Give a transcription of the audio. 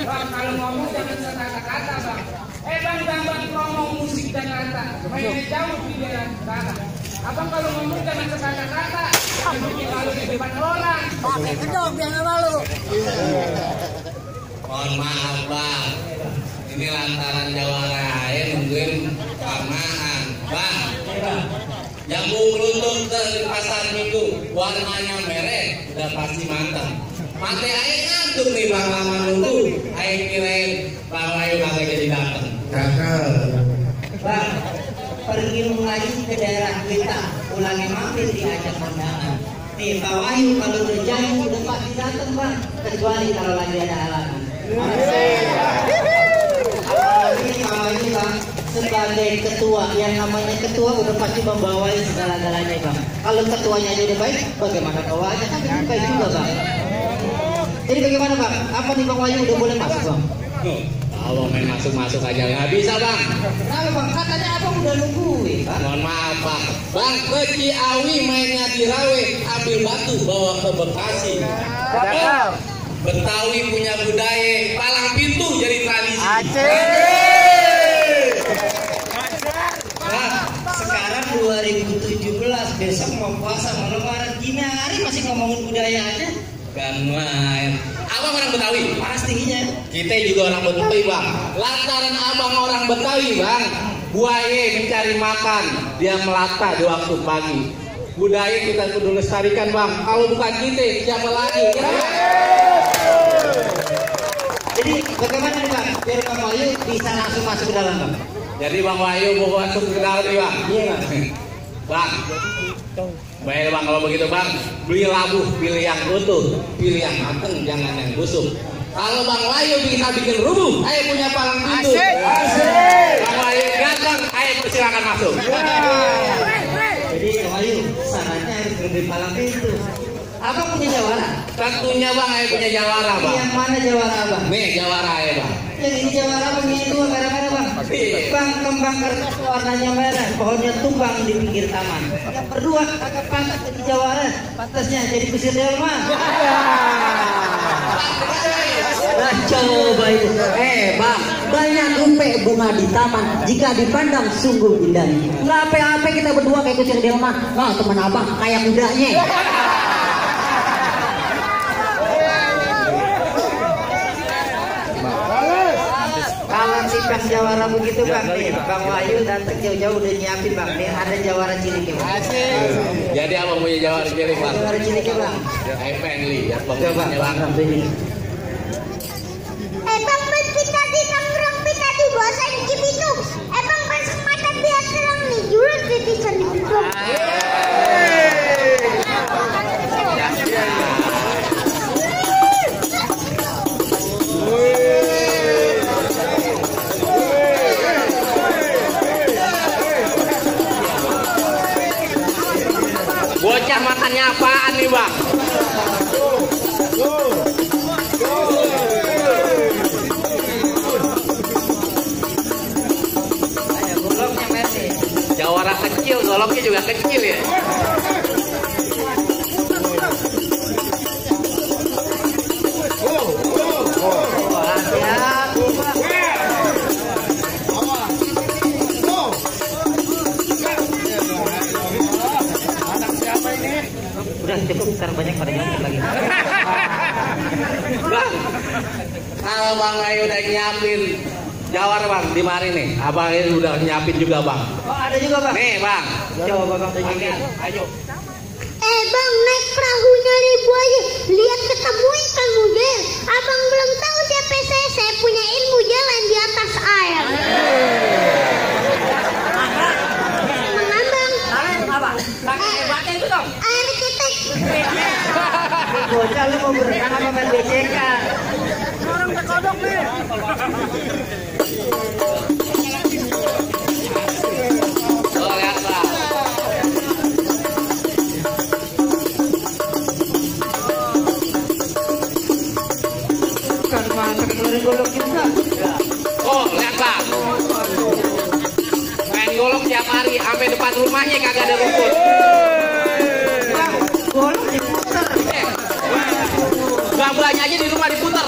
Bang, kalau ngomong jangan sekata-kata, Bang. Bang, ngomong musik dan kata. Mainnya jauh di dalam kata. Abang kalau ngomong jangan sekata-kata. Jangan bikin malu di depan orang. Pakai kedok biar nggak malu. Mohon maaf, Bang. Ini lantaran jawara nungguin pamaan. Bang, jambu beruntung dari pasar minggu. Warnanya merah, udah pasti mantap. Mati air ngantuk nih Bang, lama nunggu. Air kirain Bang Wayu kagak jadi datang. Kakak. Bang, pergi mengaji ke daerah kita, pulangnya mampir diajak kondangan. Nih, Pak Wayu kalau udah janji udah pasti datang, Bang. Kecuali kalau lagi ada halangan. Apalagi Pak Wayu, Bang, sebagai ketua, yang namanya ketua udah pasti membawai segala-galanya, Bang. Kalau ketuanya aja udah baik, bagaimana bawahnya kan lebih baik juga, Bang. Jadi bagaimana, Bang? Apa nih Bang Wayu udah boleh masuk, Bang? Kalau main masuk-masuk aja nggak bisa, Bang. Kenapa, Bang? Katanya Abang udah nungguin, Bang. Mohon maaf, Bang. Bang, ke Ciawi mainnya di Rawe, ambil batu bawa ke Bekasi. Betawi punya budaya, palang pintu jadi tradisi. Nah, sekarang 2017, besok mau puasa, mau lebaran, gini hari masih ngomongin budaya aja. Kan main. Abang orang Betawi? Pastinya. Kita juga orang Betawi, Bang. Lantaran abang orang Betawi, Bang, buaya mencari makan, dia melata di waktu pagi. Budaya kita kudu lestarikan, Bang. Kalau bukan kita, siapa lagi? Jadi bagaimana nih, Bang? Biar Bang Wayu bisa langsung masuk ke dalam, Bang. Jadi Bang Wayu mau masuk ke dalam nih, Bang. Iya, Bang. Bang, baik Bang, kalau begitu Bang, beli labu, pilih yang utuh, pilih yang mateng, jangan yang busuk. Kalau Bang Wayu bisa bikin rubuh, ayo punya palang pintu. Bang Wayu ganteng, ayo silakan masuk. Jadi Bang Wayu, sarannya harus lebih palang pintu. Abang punya jawara? Tentunya Bang, ayo punya jawara, Bang. Yang mana jawara, Bang? Nih jawara ya, Bang. Yang ini jawara Bang, ini dua merah-merah, Bang. Bang, kembang kertas warnanya merah, pohonnya tumbang di pinggir taman. Yang berdua agak pantas jadi jawara, pantasnya jadi kusir delman. Nah, coba itu. Bang, banyak rumput bunga di taman. Jika dipandang sungguh indah. Nggak apa-apa kita berdua kayak kusir delman. Nah, teman abang kayak kudanya. Kalau tipes jawara begitu, Bang, nih Bang Wayu datang jauh-jauh udah nyiapin, Bang. Nih ada jawara cilik, Bang. Jadi abang punya jawara cilik, Bang. Jawara cilik, Bang. Ayo friendly, ya Bang. Coba, Bang. Bang, pas kita di nongkrong kita di bosan gitu. Bang, pas mata dia terang nih, jurus titisan di situ. Bocah makannya apaan nih, Bang? Goloknya merah. Jawara kecil, goloknya juga kecil ya. Udah cukup, ntar banyak pada nyampe lagi. Bang, kalau Bang Ayu udah nyiapin jawara, Bang, di mari nih. Abang ini udah nyiapin juga, Bang. Oh, ada juga, Bang. Nih, Bang. Coba Bang tunjukin. Ayo. Bang, naik perahunya ribu aja. Lihat ketemu ikan model. Abang belum tahu siapa saya punya ilmu jalan di atas air. Mengambang. Apa? Pakai hebatnya itu dong. Air ketek. Bocah lu mau berenang apa main BCK? Orang terkodok nih. Oh, lihat, Bang. Kan masak keluarin golok juga. Oh, lihat, Bang. Main golok tiap hari, sampai depan rumahnya kagak ada rumput. Bang, golok diputar. Gambarnya aja di rumah diputar.